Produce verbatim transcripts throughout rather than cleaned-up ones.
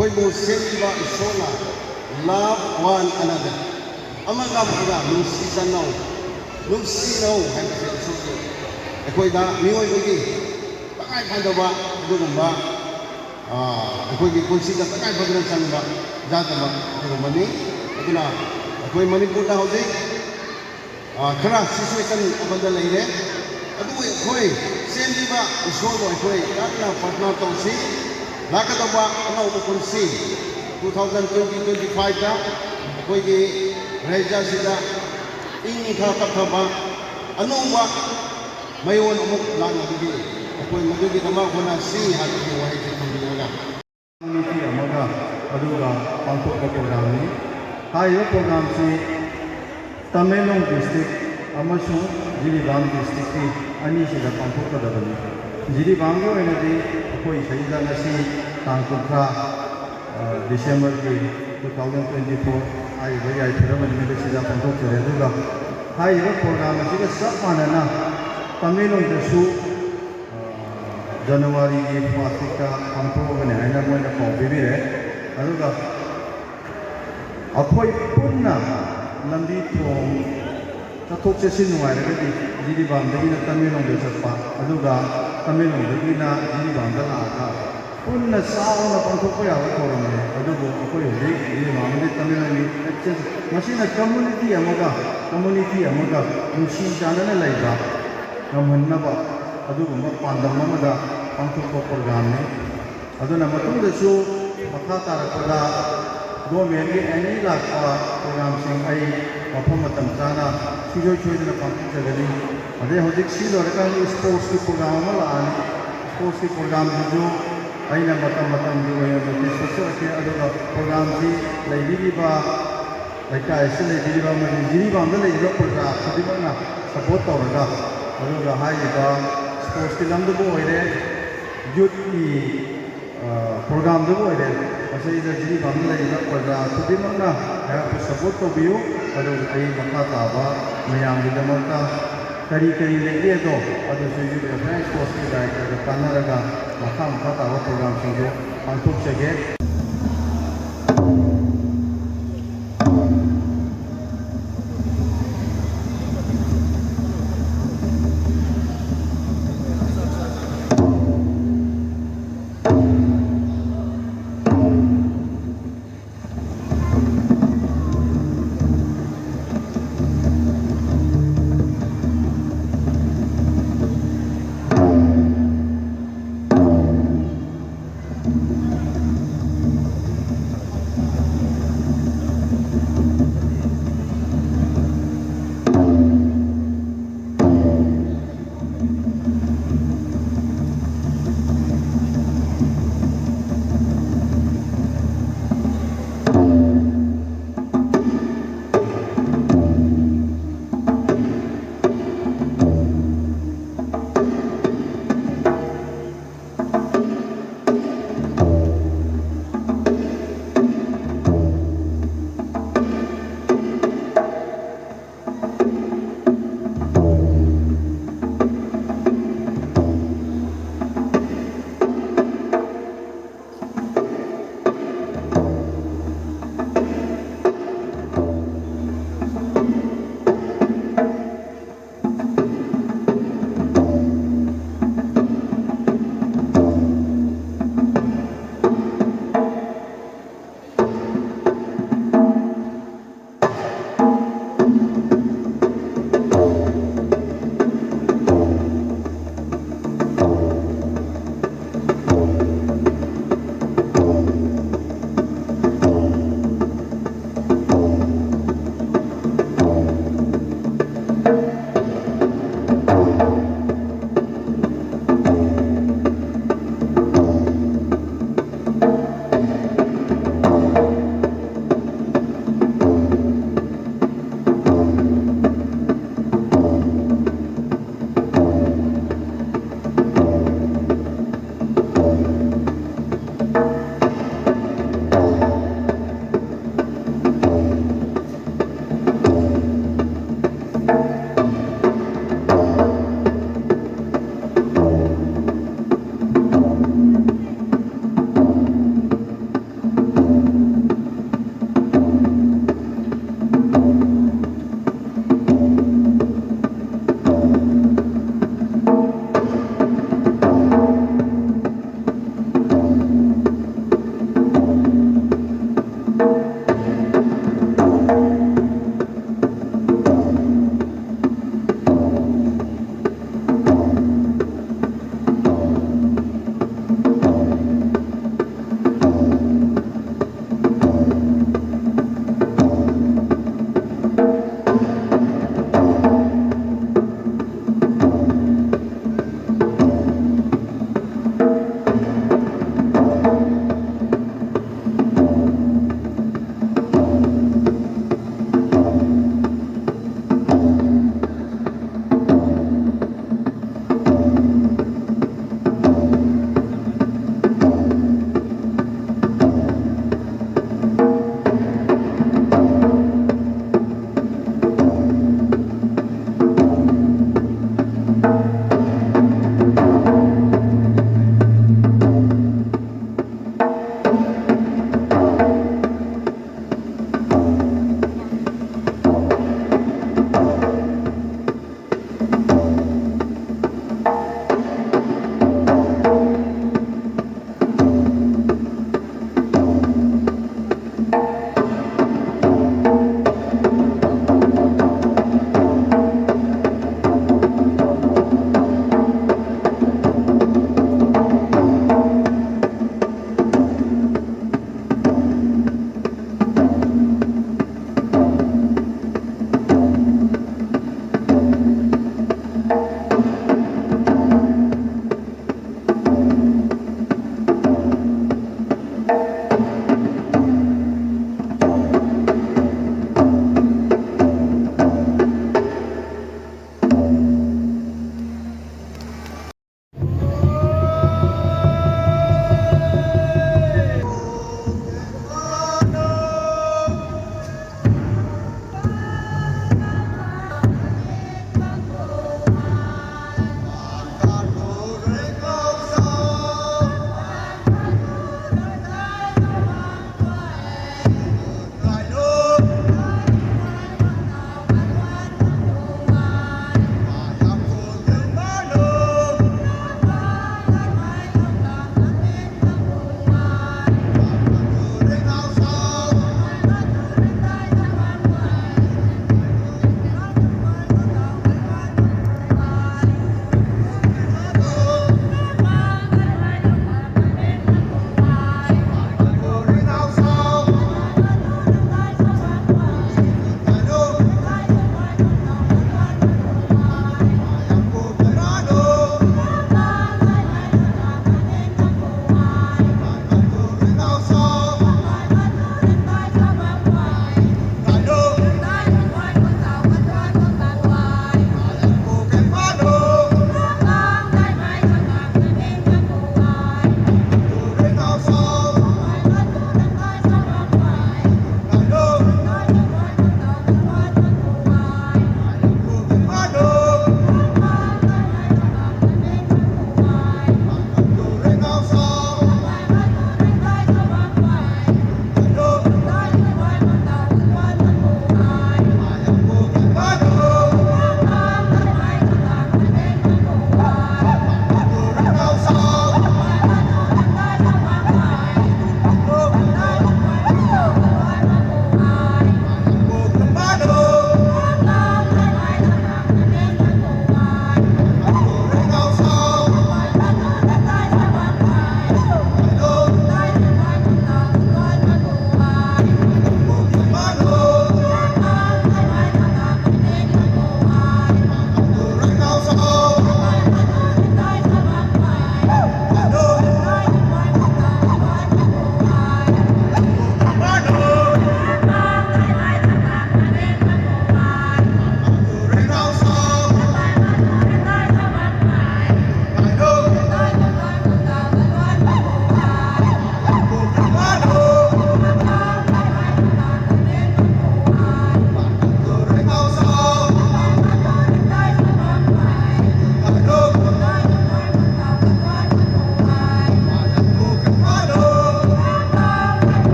ꯑꯩꯈꯣꯏꯕꯨ ꯁꯦꯝꯕꯤꯕ ꯏꯁꯣꯔꯅ "Love one another", ꯑꯃꯒ ꯑꯃꯒ ꯅꯨꯡꯁꯤ ꯆꯥꯟꯅꯧ, ꯅꯨꯡꯁꯤꯅꯧ ꯍꯥꯏꯕꯁꯦ ꯏꯁꯣꯔꯒꯤ ꯑꯩꯈꯣꯏꯗ ꯃꯤꯑꯣꯏꯕꯒꯤ ꯇꯉꯥꯏ ꯐꯗꯕ ꯑꯗꯨꯒꯨꯝꯕ, ꯑ, ꯑꯩꯈꯣꯏꯒꯤ ꯄꯨꯟꯁꯤꯗ ꯇꯉꯥꯏ ꯐꯗꯅ ꯆꯪꯕ ꯌꯥꯗꯕ ꯑꯗꯨꯒꯨꯝꯕꯅꯤ꯫ ꯑꯗꯨꯅ ꯑꯩꯈꯣꯏ ꯃꯅꯤꯄꯨꯔꯗ ꯍꯧꯖꯤꯛ, ꯑ, ꯈꯔ situation ꯑꯃꯗ ꯂꯩꯔꯦ꯫ ꯑꯗꯨꯕꯨ ꯑꯩꯈꯣꯏ ꯁꯦꯝꯕꯤꯕ ꯏꯁꯣꯔꯕꯨ ꯑꯩꯈꯣꯏ ꯀꯟꯅ ꯄ꯭ꯔꯊꯅꯥ ꯇꯧꯁꯤ꯫ ꯂꯥꯛꯀꯗꯧꯕ ꯑꯅꯧꯕ ꯀꯨꯝꯁꯤ two thousand twenty twenty five ꯇ ꯑꯩꯈꯣꯏꯒꯤ ꯔꯥꯏꯖ ꯑꯁꯤꯗ ꯏꯪ ꯈꯔ ꯇꯞꯊꯕ, ꯑꯅꯧꯕ ꯃꯌꯣꯟ ꯑꯃꯨꯛ ꯂꯥꯛꯅꯕꯒꯤ ꯑꯩꯈꯣꯏ ꯃꯗꯨꯒꯤꯗꯃꯛ ꯍꯣꯠꯅꯁꯤ ꯍꯥꯏꯕꯒꯤ ꯋꯥꯍꯩꯁꯤ ꯊꯝꯕꯤꯔꯒ꯫ ꯀꯝꯃ꯭ꯌꯨꯅꯤꯇꯤ ꯑꯃꯒ ꯑꯗꯨꯒ ꯄꯥꯡꯊꯣꯛꯄ ꯄ꯭ꯔꯣꯒ꯭ꯔꯥꯝꯅꯤ꯫ ꯍꯥꯏꯔꯤꯕ ꯄ꯭ꯔꯣꯒ꯭ꯔꯥꯝꯁꯤ ꯇꯃꯦꯡꯂꯣꯡ ꯗꯤꯁꯇ꯭ꯔꯤꯛ ꯑꯃꯁꯨꯡ ꯖꯤꯔꯤꯕꯥꯝ ꯗꯤꯁꯇ꯭ꯔꯤꯛꯀꯤ ꯑꯅꯤꯁꯤꯗ ꯄꯥꯡꯊꯣꯛꯀꯗꯕꯅꯤ꯫ ꯖꯤꯔꯤꯕꯥꯝꯒꯤ ꯑꯣꯏꯅꯗꯤ ꯑꯩꯈꯣꯏ ꯁꯤꯗ ꯉꯁꯤ ꯇꯥꯡ ꯀꯨꯟꯊ꯭ꯔꯥ, ꯑ, ꯗꯤꯁꯦꯝꯕꯔꯒꯤ two thousand twenty four ꯍꯥꯏꯔꯤꯕ ꯌꯥꯏꯐꯔꯕ ꯅꯨꯃꯤꯠ ꯑꯁꯤꯗ ꯄꯥꯡꯊꯣꯛꯆꯔꯦ꯫ ꯑꯗꯨꯒ ꯍꯥꯏꯔꯤꯕ ꯄ꯭ꯔꯣꯒ꯭ꯔꯥꯝ ꯑꯁꯤꯒ ꯆꯞ ꯃꯥꯟꯅꯅ ꯇꯃꯦꯡꯂꯣꯡꯗꯁꯨ, ꯑ, ꯖꯅꯋꯥꯔꯤꯒꯤ first week ꯇ ꯄꯥꯡꯊꯣꯛꯑꯒꯅꯤ ꯍꯥꯏꯅ ꯃꯣꯏꯅ ꯄꯥꯎ ꯄꯤꯕꯤꯔꯦ꯫ ꯑꯗꯨꯒ ꯑꯩꯈꯣꯏ ꯄꯨꯟꯅ ꯂꯝꯕꯤ ꯊꯣꯡ ꯆꯠꯊꯣꯛ ꯆꯠꯁꯤꯟ ꯅꯨꯡꯉꯥꯏꯔꯒꯗꯤ ꯖꯤꯔꯤꯕꯥꯝꯗꯒꯤꯅ ꯇꯃꯦꯡꯂꯣꯡꯗ ꯆꯠꯄ, ꯑꯗꯨꯒ ꯇꯃꯦꯡꯂꯣꯡꯗꯒꯤꯅ ꯖꯤꯔꯤꯕꯥꯝꯗ ꯂꯥꯛꯑꯒ ꯄꯨꯟꯅ ꯆꯥꯎꯅ ꯄꯥꯡꯊꯣꯛꯄ ꯌꯥꯕ ꯊꯧꯔꯝꯅꯤ꯫ ꯑꯗꯨꯕꯨ ꯑꯩꯈꯣꯏ ꯍꯧꯖꯤꯛ ꯖꯤꯔꯤꯕꯥꯝꯗꯒꯤ ꯇꯃꯦꯡꯂꯣꯡꯒꯤ exchange, ꯃꯁꯤꯅ ꯀꯝꯃ꯭ꯌꯨꯅꯤꯇꯤ ꯑꯃꯒ ꯀꯝꯃ꯭ꯌꯨꯅꯤꯇꯤ ꯑꯃꯒ ꯅꯨꯡꯁꯤ ꯆꯥꯟꯅꯅ ꯂꯩꯕ ꯉꯝꯍꯟꯅꯕ ꯑꯗꯨꯒꯨꯝꯕ ꯄꯥꯟꯗꯝ ꯑꯃꯗ ꯄꯥꯡꯊꯣꯛꯄ ꯄ꯭ꯔꯣꯒ꯭ꯔꯥꯝꯅꯤ꯫ ꯑꯗꯨꯅ ꯃꯇꯨꯡꯗꯁꯨ ꯃꯈꯥ ꯇꯥꯔꯛꯄꯗ ꯒꯣꯔꯃꯦꯟꯒꯤ ꯑꯦꯅꯤ ꯂꯥꯛꯄ ꯄ꯭ꯔꯣꯒ꯭ꯔꯥꯝꯁꯤꯡ ꯑꯩ ꯃꯐꯝ ꯃꯇꯝ ꯆꯥꯅ ꯁꯨꯡꯁꯣꯏ ꯁꯣꯏꯗꯅ ꯄꯥꯡꯊꯣꯛꯆꯒꯅꯤ꯫ ꯑꯗꯩ ꯍꯧꯖꯤꯛ ꯁꯤ ꯂꯣꯏꯔꯀꯥꯟꯗ ꯁ꯭ꯄꯣꯔꯠꯁꯀꯤ ꯄ꯭ꯔꯣꯒ꯭ꯔꯥꯝ ꯑꯃ ꯂꯥꯛꯑꯅꯤ꯫ ꯁ꯭ꯄꯣꯔꯠꯁꯀꯤ ꯄ꯭ꯔꯣꯒ꯭ꯔꯥꯝꯗꯨꯁꯨ ꯑꯩꯅ ꯃꯇꯝ ꯃꯇꯝꯒꯤ ꯑꯣꯏꯅ ꯅꯣꯇꯤꯁ ꯊꯣꯛꯆꯔꯛꯀꯦ꯫ ꯑꯗꯨꯒ ꯄ꯭ꯔꯣꯒ꯭ꯔꯥꯝꯁꯤ ꯂꯩꯕꯤꯔꯤꯕ, ꯂꯩꯀꯥꯏ ꯑꯁꯤꯗ ꯂꯩꯕꯤꯔꯤꯕ ꯑꯃꯗꯤ ꯖꯤꯔꯤꯕꯥꯝꯗ ꯂꯩꯔꯤꯕ ꯄ꯭ꯔꯖꯥ ꯈꯨꯗꯤꯡꯃꯛꯅ ꯁꯄꯣꯔꯠ ꯇꯧꯔꯒ, ꯑꯗꯨꯒ ꯍꯥꯏꯔꯤꯕ ꯁ꯭ꯄꯣꯔꯠꯁꯀꯤ ꯂꯝꯗꯕꯨ ꯑꯣꯏꯔꯦ, ꯌꯨꯠꯀꯤ, ꯑ, ꯄ꯭ꯔꯣꯒ꯭ꯔꯥꯝꯗꯕꯨ ꯑꯣꯏꯔꯦ, ꯃꯁꯤꯗ ꯖꯤꯔꯤꯕꯥꯝꯗ ꯂꯩꯔꯤꯕ ꯄ꯭ꯔꯖꯥ ꯈꯨꯗꯤꯡꯃꯛꯅ ꯑꯩꯍꯥꯛꯄꯨ ꯁꯄꯣꯔꯠ ꯇꯧꯕꯤꯌꯨ꯫ ꯑꯗꯨꯒ ꯑꯩ ꯃꯈꯥ ꯇꯥꯕ ꯃꯌꯥꯝꯒꯤꯗꯃꯛꯇ ꯀꯔꯤ ꯀꯔꯤ ꯂꯩꯒꯦꯗꯣ ꯑꯗꯨꯁꯨ ꯌꯨꯠ ꯑꯦꯐꯤꯌꯔ ꯁ꯭ꯄꯣꯔꯠꯁꯀꯤ ꯗꯥꯏꯔꯦꯛꯇꯔꯒ ꯇꯥꯟꯅꯔꯒ ꯃꯈꯥ ꯃꯈꯥ ꯇꯥꯕ ꯄ꯭ꯔꯣꯒ꯭ꯔꯥꯝꯁꯤꯡꯗꯨ ꯄꯥꯡꯊꯣꯛꯆꯒꯦ꯫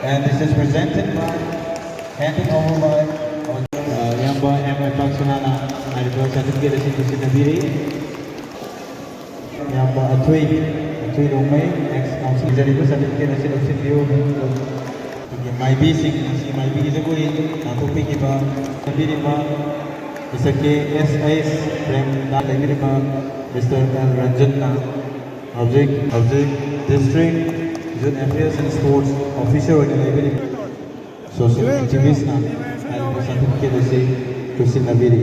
And this is presented by, handed over by, uh, ꯏꯌꯥꯝꯕ ꯑꯦꯝ ꯂꯩꯄꯥꯛ ꯁꯅꯥꯅ ꯍꯥꯏꯔꯤꯕ certificate ꯑꯁꯤ ꯈꯨꯠꯁꯤꯟꯅꯕꯤꯔꯤ꯫ ꯏꯌꯥꯝꯕ ꯑꯊꯣꯏ, ꯑꯊꯣꯏ ꯔꯣꯡꯃꯩ, ex council, ꯄꯤꯖꯔꯤꯕ certificate ꯑꯁꯤ ꯂꯧꯁꯤꯟꯕꯤꯌꯨ꯫ ꯑꯩꯈꯣꯏꯒꯤ ꯃꯥꯏꯕꯤꯁꯤꯡ, ꯉꯁꯤ ꯃꯥꯏꯕꯤꯒꯤ ꯖꯒꯣꯏ ꯄꯥꯡꯊꯣꯛꯄꯤꯈꯤꯕ, ꯆꯠꯄꯤꯔꯤꯕ Mister K S H ꯄ꯭ꯔꯦꯝꯗꯥ, ꯂꯩꯕꯤꯔꯤꯕ Mister L ꯔꯟꯖꯟꯅ, ꯍꯧꯖꯤꯛ, ꯍꯧꯖꯤꯛ District Youth Affairs and Sports Officer ꯑꯣꯏꯅ ꯂꯩꯕꯤꯔꯤꯕ social activistꯅ ꯍꯥꯏꯔꯤꯕ certificate ꯑꯁꯤ ꯈꯨꯠꯁꯤꯟꯅꯕꯤꯔꯤ꯫